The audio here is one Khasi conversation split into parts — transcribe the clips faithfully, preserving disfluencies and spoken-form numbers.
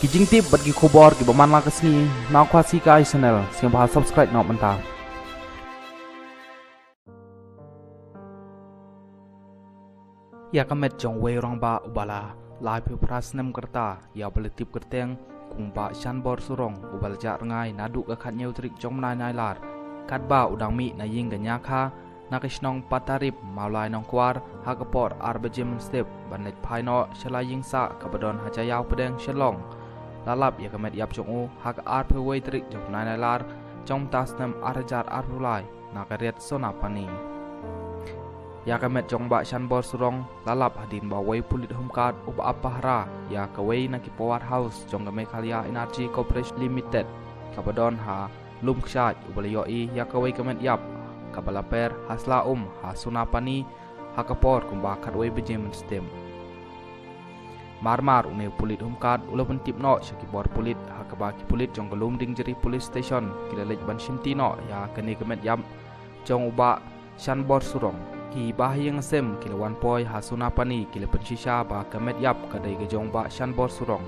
Ki jingtip bad ki khubor kiba man la ka sngi na Khasi Kai Channel, sngewbha subscribe noh mynta. Ïa ka met jong uwei u rangbah uba la laiphew phra snem ka rta, ïa uba la tip kyrteng kum Bah Shanbor Surong, uba la jah rngai naduh ka khathynñiew tarik jong u bnai Nailar, katba u dang mih na ïing ka Ñiakha, na ka shnong Patarip, Mawlai Nongkwar, ha ka por ar baje mynstep, ban leit phai noh sha la ïing sah kaba don ha Jaïaw Pdeng, Shillong, la lap ïa ka met ïap jong u ha ka arphew wei tarik jong u bnai Nailar jong mynta snem ar hajar arphew lai, na ka riat Sonapani. Ïa ka met jong Bah Shanbor Surong la lap hadien ba uwei u pulit Home Guard uba ap pahara ïa kawei na ki power house jong ka Meghalaya Energy Corporation Limited, kaba don ha Lumkshaj, uba la ïohi ïa kawei ka met ïap kaba la per ha sla um ha Sonapani, ha ka por kumba khatwei baje mynstep. Mar mar une u pulit Home Guard u la pyntip noh sha ki bor pulit, ha kaba ki pulit jong ka Lumdiengjri Police Station ki la leit ban shimti noh ïa kane ka met ïap jong u Bah Shanbor Surong. Ki bahaïing hasem ki la wan poi ha Sonapani ki la pynshisha ba ka met ïap ka dei ka jong Bah Shanbor Surong.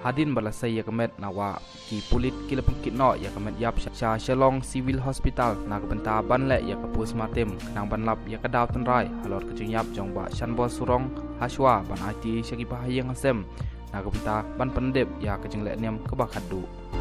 Hadien ba la sei ïa ka met na wah, ki pulit ki la pynkit noh ïa ka met ïap sha, sha Shillong Civil Hospital na ka bynta ban leh ïa ka postmortem, khnang ban lap ïa ka daw tynrai halor ka jingïap jong Bah Shanbor Surong, hashwa ban aiti sha ki bahaïing hasem na ka bynta ban pyndep ïa ka jingleh niam kaba khatduh.